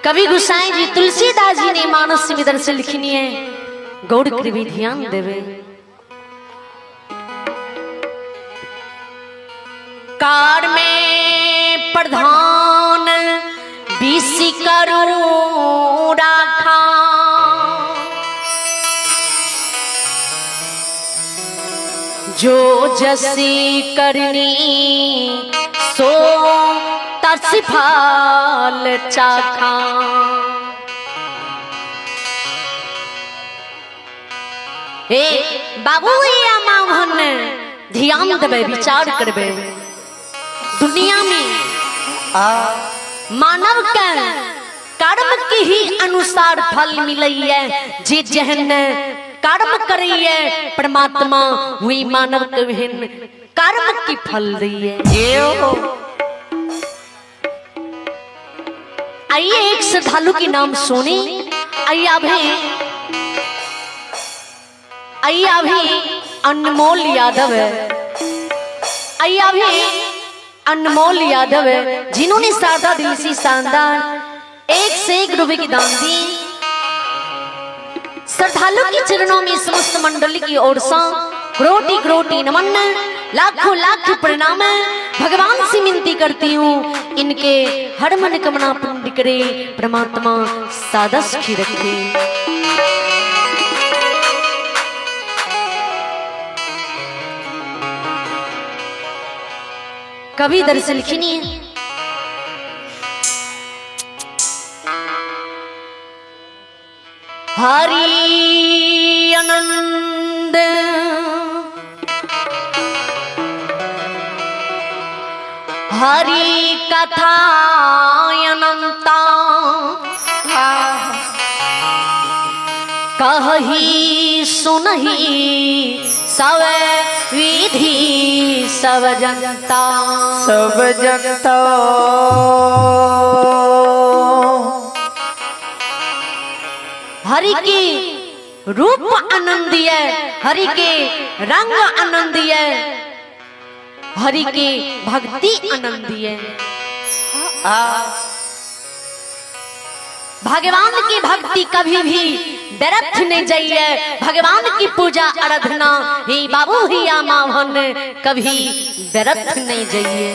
कवि गुसाई जी तुलसीदास जी ने मानस में दर्शन लिखनी है, गौर कृपी ध्यान देवे। कार में प्रधान बीसी करू राखा, जो जसी करनी सो तस फाल चाखा। हे बाबू या माभन ध्यान देवे, विचार करबे। दुनिया में मानव के कर्म के ही अनुसार फल मिलैया। जे जेहन कर्म करैया परमात्मा हुई मानव के वहन कर्म की फल दैया। आइए एक श्रद्धालु के नाम सुने। आइए अभी, आइए अभी अनमोल यादव है, आइए अभी अनमोल यादव है, जिन्होंने सादा दिल से शानदार 1 से 1 रुपए की दान दी। श्रद्धालु के चरणों में समस्त मंडली की ओर से क्रोटी क्रोटी नमन, लाखों लाख प्रणाम। भगवान से विनती करती हूँ इनके हर मन कमना पूर्ण करे, परमात्मा सादा सुखी रखे। कभी दर्शन लिखी नहीं है। हरि आनंद हरि कथा अनंता, कही सुनही सब विधि सब जनता, सब जनता। हरि के रूप आनंदीय, हरि के रंग आनंदीय, हरि के भक्ति आनंदीय। भगवान की भक्ति कभी भी व्यर्थ नहीं जाइए। भगवान की पूजा आराधना ही बाबू ही या मावन कभी व्यर्थ नहीं जाइए।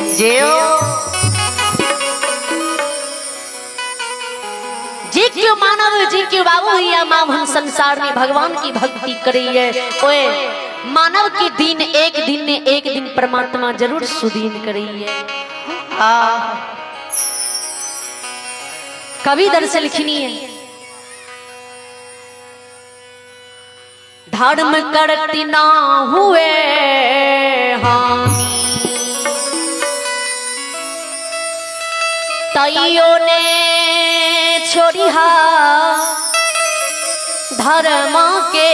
जी क्यों मानव जी क्यों बाबू या मावन संसार में भगवान की भक्ति करिए, ओए मानव के दिन एक दिन ने एक दिन परमात्मा जरूर सुदीन करिए। कवि दर से लिखनी है। धर्म करती ना हुए हानि, तैयो ने छोड़िहा धर्म के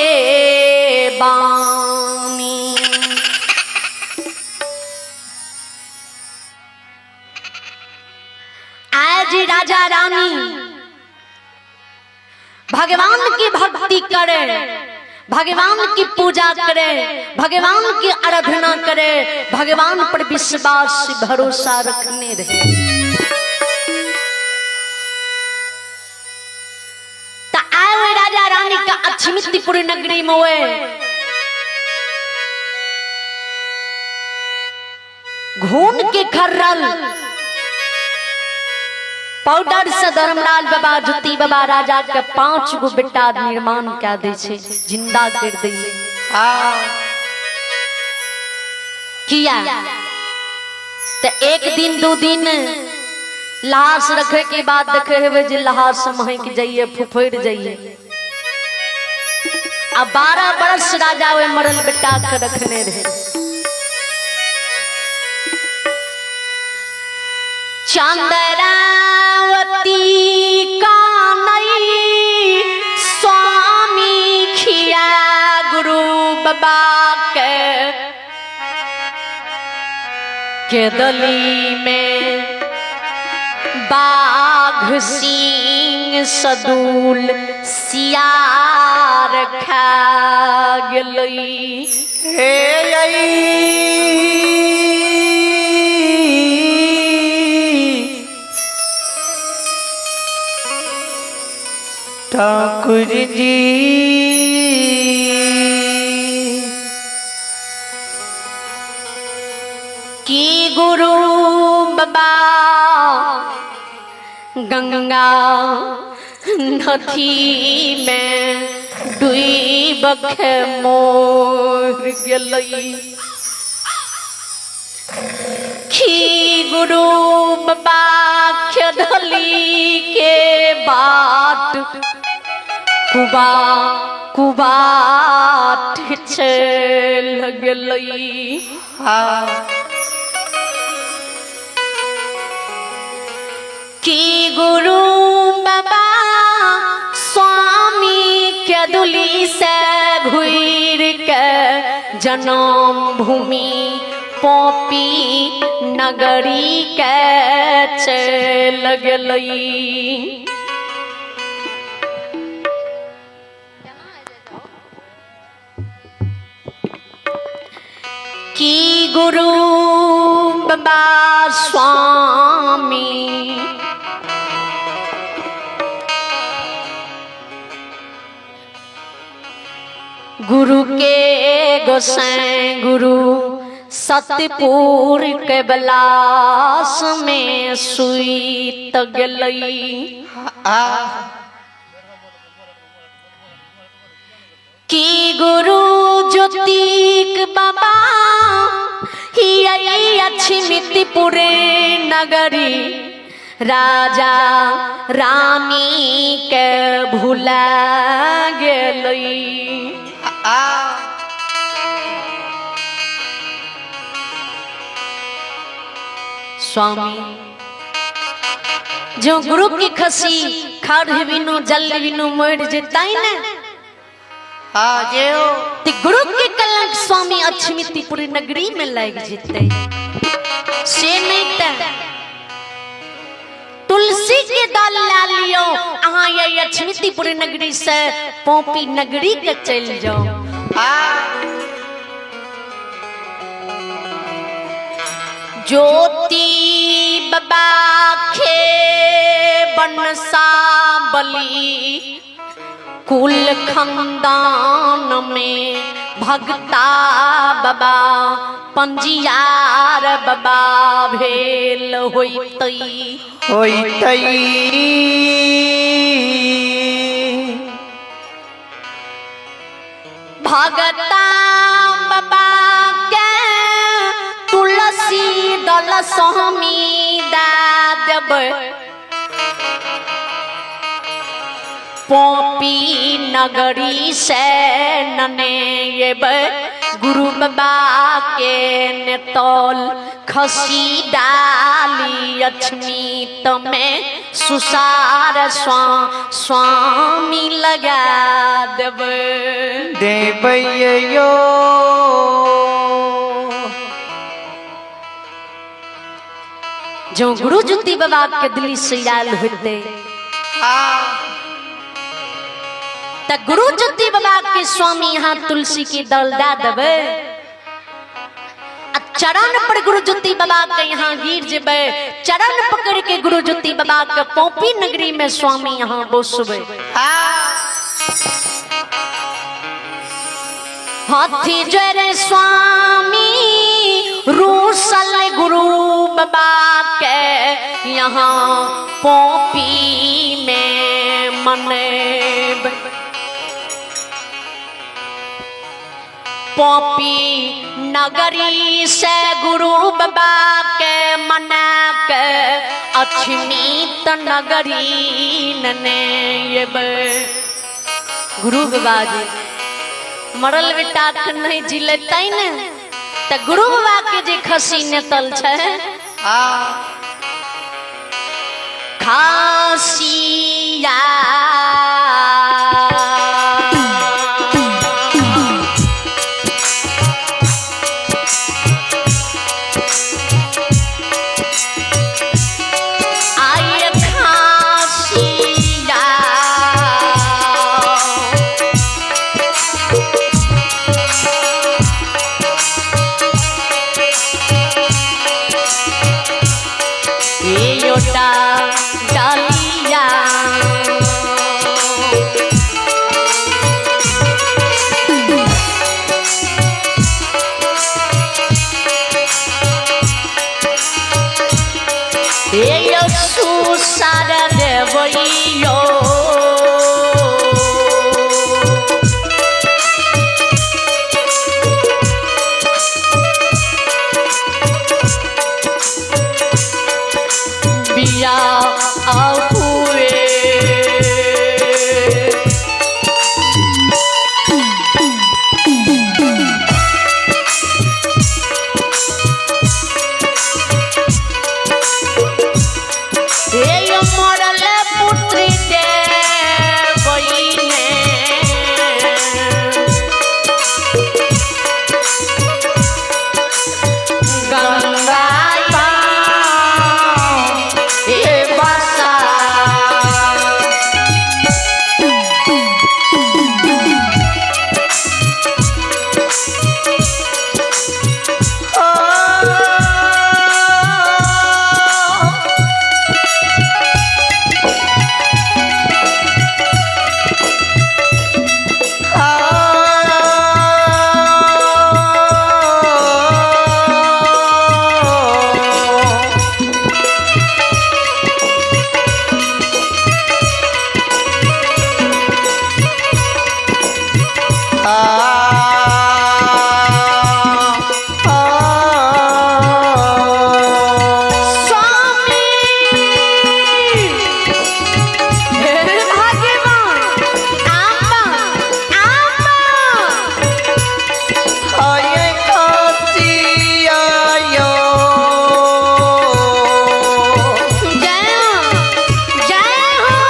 बानी। आज राजा रानी भगवान की भक्ति करे, भगवान की पूजा करे, भगवान की आराधना करे, भगवान पर विश्वास भरोसा रखने रहे। तो आए हुए राजा रानी का अक्षमितिपुर नगरी में हुए घून के खर्रल पाउडर से धर्मलाल बाबा ज्योति बाबा राजा के 5 गो बेटा निर्माण क्या दे छे, जिंदा कर दे किया। तो एक दिन 2 दिन लाश रखे के बाद देखे हेबे जे लाश महक जाइए, फुफड़ जाइए। अब 12 बरस राजा वे मरल बेटा के रखने रहे। चंद्रावती का नई स्वामी खिया गुरु बाबा के दली में बाघ सिंह सदूल सियार खा गेलई। हे ठाकुर जी। की गुरु बाबा गंगा नदी में डूब के मोर गेलै। खी गुरु बाबा खेदली के बाट कुबा कुबाट चल गेलै। की गुरु बाबा स्वामी के दुली से घुर के जन्म भूमि पोपी नगरी के चल गेलै। की गुरु बाबा स्वामी गुरु के गोसाई गुरु सतपुर के बलास में सुइत गेलै। की गुरु ज्योतिक बाबा अक्षमितपुरे नगरी राजा रानी के भुला गेलै। स्वामी जो गुरु की खसी खाड़ बिनु जल बिनु मर जेतै ने ते गुरु के कलंक स्वामी अक्षमितिपुर नगरी में लग जेतै। से नहीं ते तुलसी के दल ला लियो अहाँ ये अक्षमितिपुर नगरी से पोपी नगरी के चल जाओ। ज्योति बाबा खे बनसा बली कुल खानदान में भगता बाबा पंजियार बाबा भेल होइतै होइतै। भगता बाबा के तुलसी दल स्वामी दा देबै पोपी नगरी से नने एबै गुरु बाबा के नेतौल खसी डाली अक्षमित में सुसार स्वामी लगा देबै देबै यो। जो गुरु ज्योति बाबा के दिल्ली से आयल होते त गुरु ज्योति बाबा के स्वामी यहाँ तुलसी के दल दा देबै आ चरण पर गुरु ज्योति बाबा के यहाँ गिर जेबै, चरण पकड़ के गुरु ज्योति बाबा के पोपी नगरी में स्वामी यहाँ बसबै। हाथी जरे स्वामी रूसल गुरु बाबा के यहाँ पोपी में मनेब। पोपी नगरी से गुरु बाबा के मना के अक्षमित नगरी नने गुरु बाबा जी मरल बेटा के नहीं जिलेतै ने त गुरु बाबा के जे खसी नेतल छै खासिया आय खासिया योटा डाल हे सुसार देवैयो। बिया हुए हे मरल पुत्री देवैने। गंगा हे बसा। स्वामी हे भगवान आमा आमा जय हो, जय हो।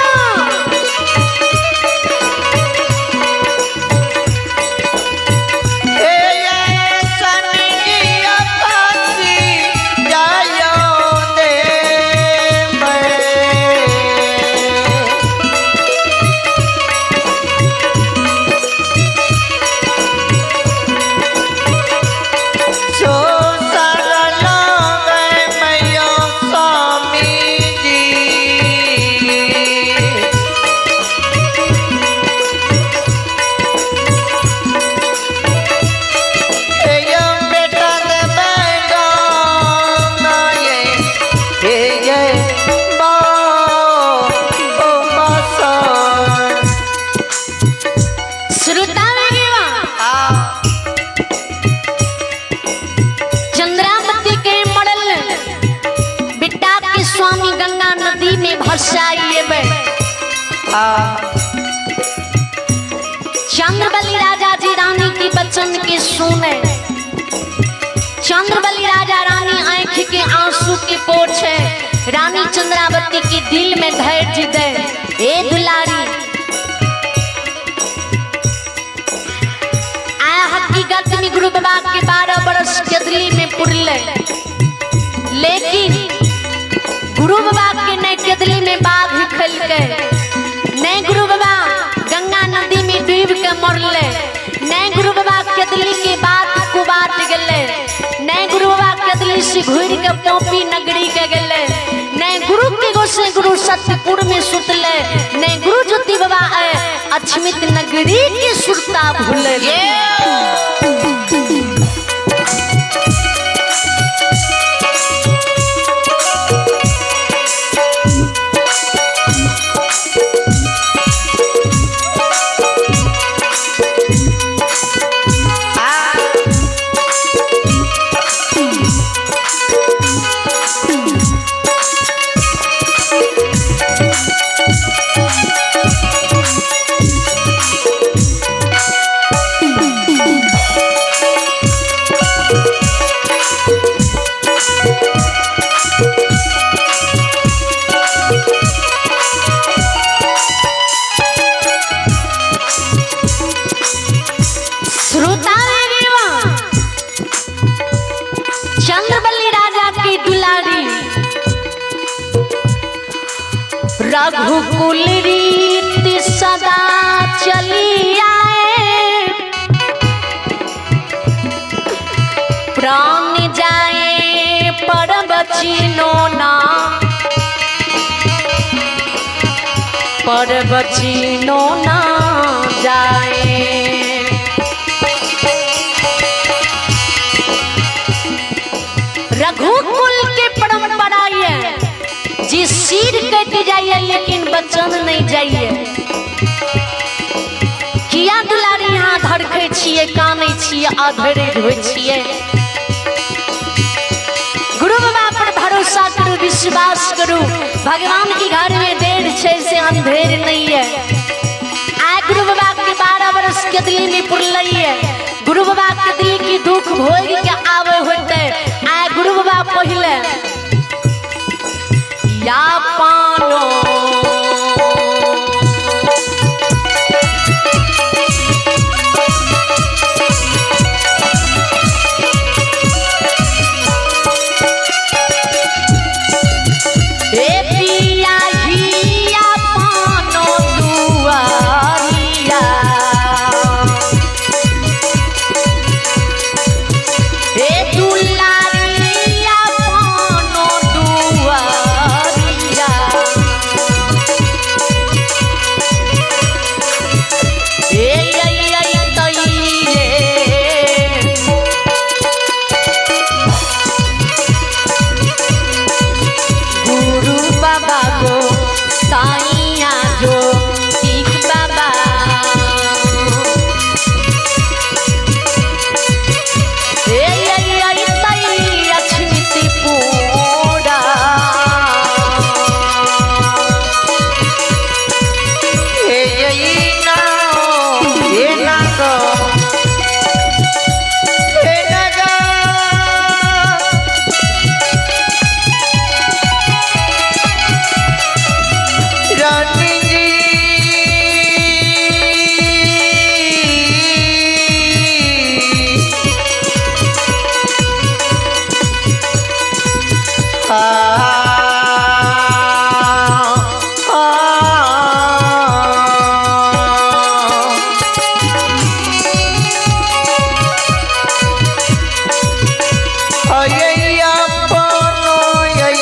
श्रोता चंद्रावती के मरल बिट्टा के स्वामी गंगा नदी में भसाई चंद्रबली राजा जी रानी के बचन के सुने। चंद्रबली राजा रानी आंख के आंसू के पोछे। रानी चंद्रावती के दिल में धैर्य दे, ए दुलारी आया हकीकत में गुरु बाबा के 12 बरस केदली में पुरले, लेकिन गुरु बाबा के न केदली में बाघ खलके, न गुरु बाबा गंगा नदी में डूब के मरले, न गुरु बाबा केदली के बात कुबाट गेले, न गुरु बाबा केदली से घूर के पोपी नगरी के गेले, न गुरु के गोसे गुरु सत्यपुर में सुतले, न गुरु ज्योति बाबा आए अछमित नगरी के सुरता भूले। श्रोता चंद्रबली राजा की दुलारी रघुकुल रीत सदा चली आए, प्राण जाए पर बचिनो ना, पर बचिनो ना जाए। रघुकुल के परंपरा ये जे सिर कटि जाइए लेकिन बचन नहीं जाइए। किया दुलारी यहाँ धड़कै छियै, कानै छियै, अधैर्य होइ छियै? गुरु बाबा पर भरोसा करू, विश्वास करू। भगवान के घर में देर छै से अंधेर नहीं है। आइ गुरु बाबा के 12 बरस के दिल्ली में पुरलै है। गुरु बाबा के दिल्ली की दुख भोग के आवे होते। आइ गुरु बाबा पहिले या पानो ए पिया हिया पानो दुआरिया, ए दुलारिया पानो दुआरिया, ए ऐ तैये गुरु बाबा गो साइया जो ठीक बाबा। ए ऐ ऐ तै अछमित पूरा। हे ना हे ना गो हे ना गा। रानी जी आ आ अय्या पनो अय्या।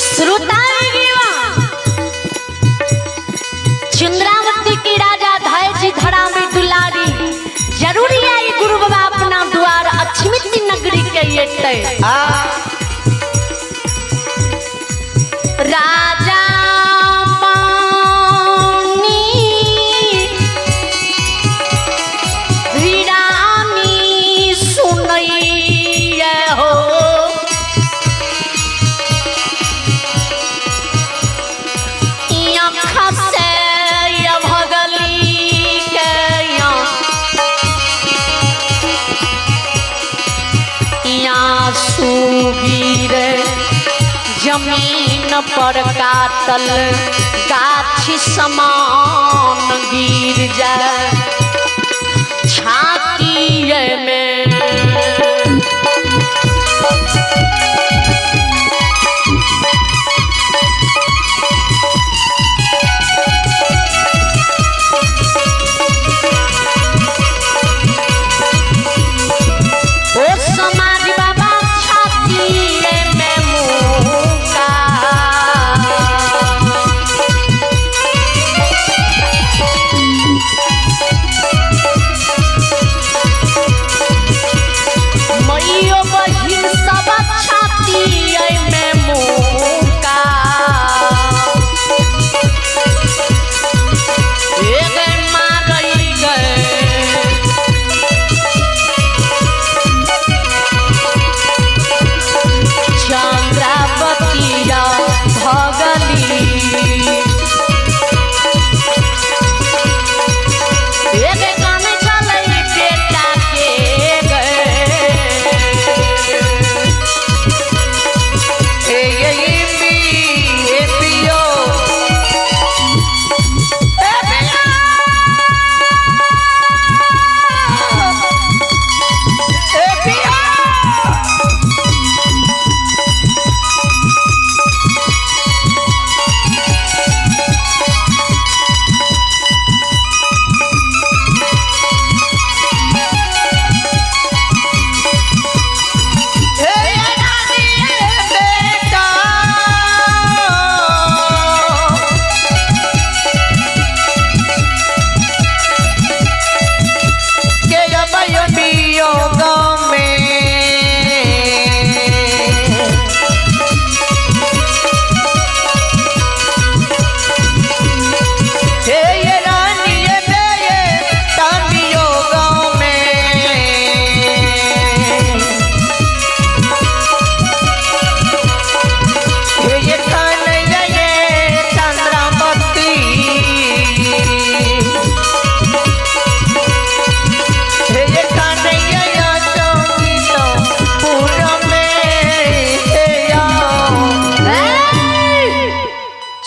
श्रोता चंद्रावती की राजा धाय धरा में दुलारी जरूरी आई गुरु बाबा अपना द्वार अक्षमित नगरी के एतै। राजा पानी रानी सुनैया हो, आँख से भगली के आंसू गिरे जमीन पर काटल गाछ समान गिर जाए छाती में। ओ समाज बाबा छाती में मुका।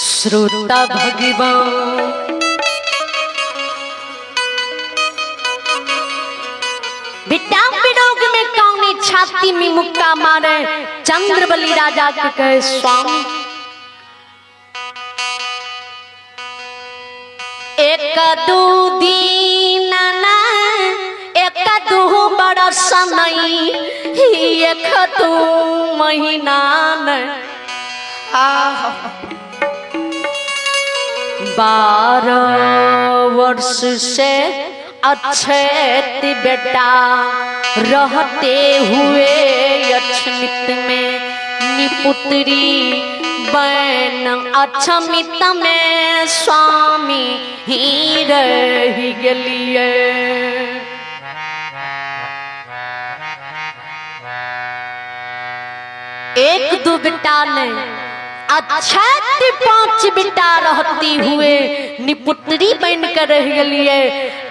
श्रोता भगवान बेटा विरोग में कौनी छाती में मुक्का मारे चंद्रबली राजा के कहे स्वामी एक दू दिन ना एक दू बरस नहीं एक दू महीना नहीं 12 वर्ष से अक्षत बेटा रहते हुए अक्षमित में निपुत्री बन अक्षमित में स्वामी ही रह गेलिए। एक दो बेटा ने अक्षत 5 बेटा रहती हुए निपुत्री बन कर रह गलिए।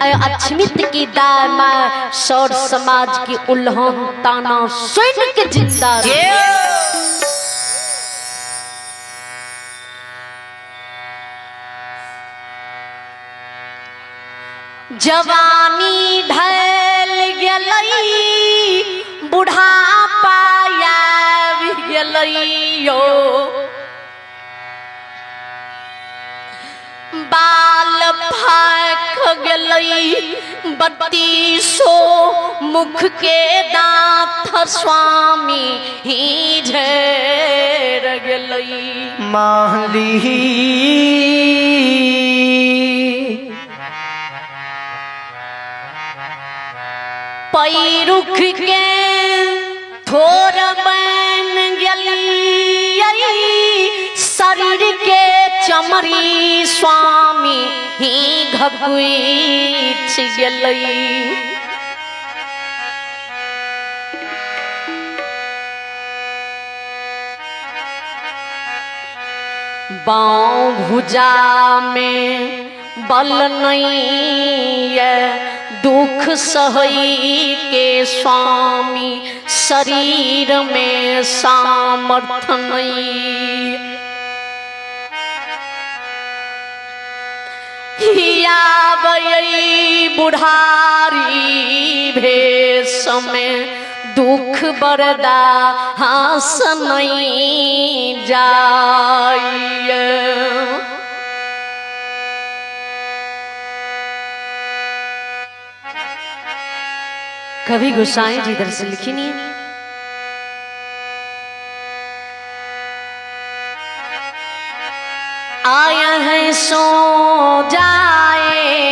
अक्षमित की दाय माँ सौर समाज की उल्हन ताना सुन के जिंदा रही। जवानी ढल गेलई बुढ़ापा आबि गेलई यो बाल फाक गेलई 32 मुख के दांत स्वामी ही झेर गेलई। माली पैरुख के थोर बन गेली शरीर के चमड़ी स्वामी ही घबुच गेलई। बाँव भुजा में बल नहीं है दुख सहई के स्वामी शरीर में सामर्थ्य नहीं। हियाबई बुढ़ारी भेष में दुख बरदा हंस नहीं जाइए। कभी गोसाई जी इधर से लिखी नहीं है। आया है सो जाएगा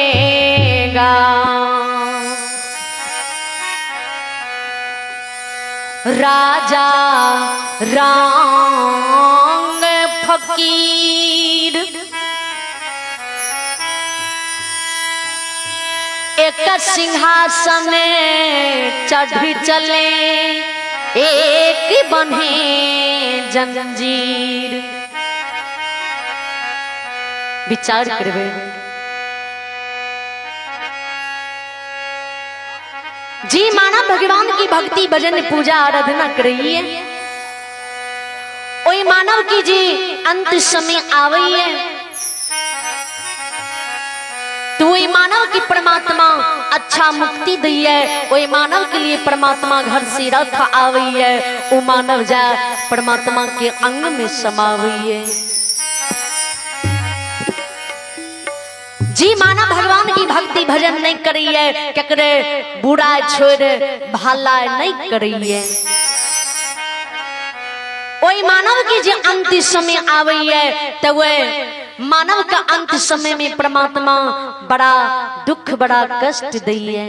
राजा रंग फकीर एक सिंहासन चढ़ चले एक बन्हे जंजीर। विचार करबे जी माना भगवान की भक्ति भजन पूजा आराधना करिए ओई मानव की जी अंत समय आवई है तो वही मानव की परमात्मा अच्छा मुक्ति दी है। वही मानव के लिए परमात्मा घर से रथ आवई है वो मानव जा परमात्मा के अंग में समावई है। जी माना भगवान की भक्ति भजन नहीं करी है ककरे बुरा छोड़ भला नहीं करी है। वही मानव की जो अंत समय आवई है तो वह मानव का अंत समय में परमात्मा बड़ा दुख बड़ा कष्ट दी है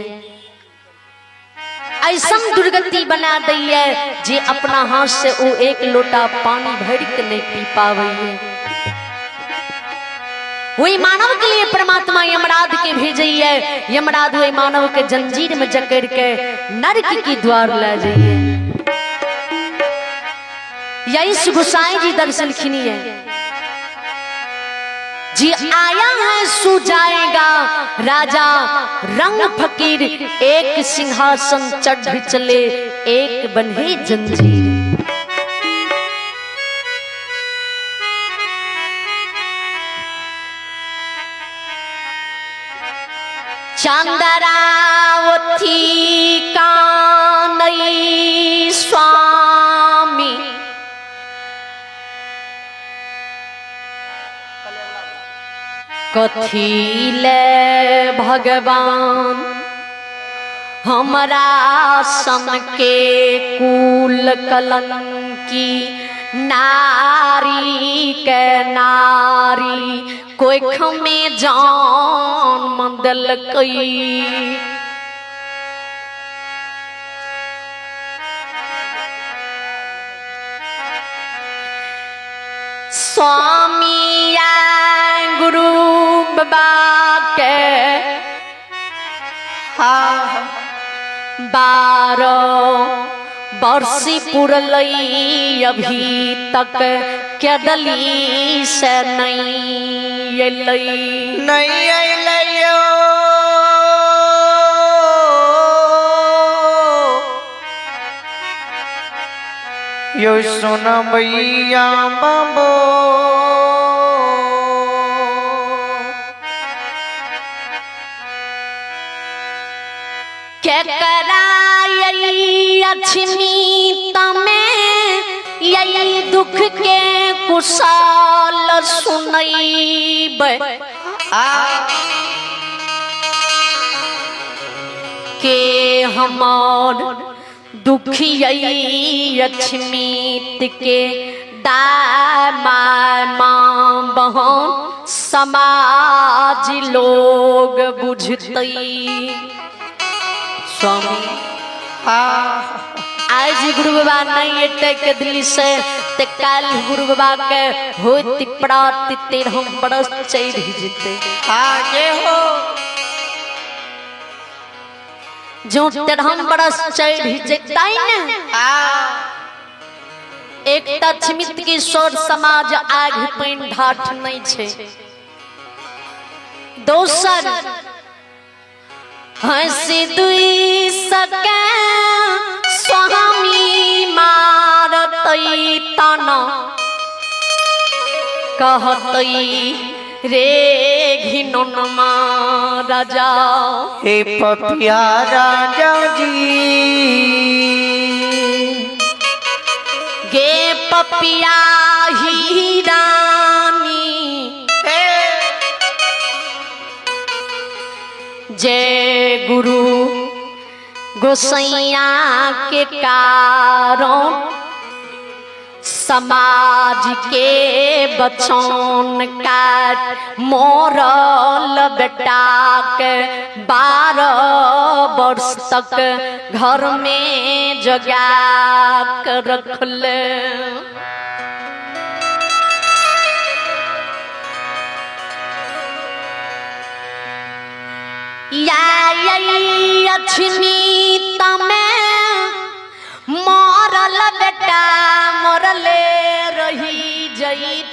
ऐसा दुर्गति बना दी है जे अपना हाथ से वो एक लोटा पानी भर के नहीं पी पावई है। वही मानव के लिए परमात्मा यमराज के भेजई है यमराज वही मानव के जंजीर में जकड़ के नरक की द्वार ले जाइए। यही गोसाई जी दर्शन खिनी है जी आया है सो जाएगा राजा रंग फकीर एक सिंहासन चढ़ चले एक बन्हे जंजीर। चंद्रावती कानई स्वामी कथी ले भगवान हमरा सन के कुल कलंकी नारी के नारी कोख में जान देलकै। स्वामी या गुरु बाबा के 12 वर्ष पुरलई अभी तक केदली से नहीं अयलै। नहीं अयलैयो यो सुनबैया बाबो केकरा लक्ष्मी तमे यही दुख के कुशाल सुनैब के हमार दुखियई लक्ष्मी के दाय माँ बहन समाज लोग बुझतई। स्वामी आज गुरु बाबा नहीं एते के दिल्ली से ते काल गुरु बाबा के होत प्रात 13 बरस चढ़ जेते। आगे हो जो 13 बरस चढ़ जेतै ने एक तछमित किशोर समाज आग पानि ढाठ नहीं छे। दोसर हंसी दुई सके स्वामी मारतई तना कहतई रे घिनौनमा राजा हे पपिया राजा जी गे पपिया ही रानी जय गुरु गोसैया के कारण समाज के बचौन का मोरल बेटा के 12 वर्ष तक घर में जगा के रखल। या लक्ष्मी तमे मरल बेटा मरले रही जईतै।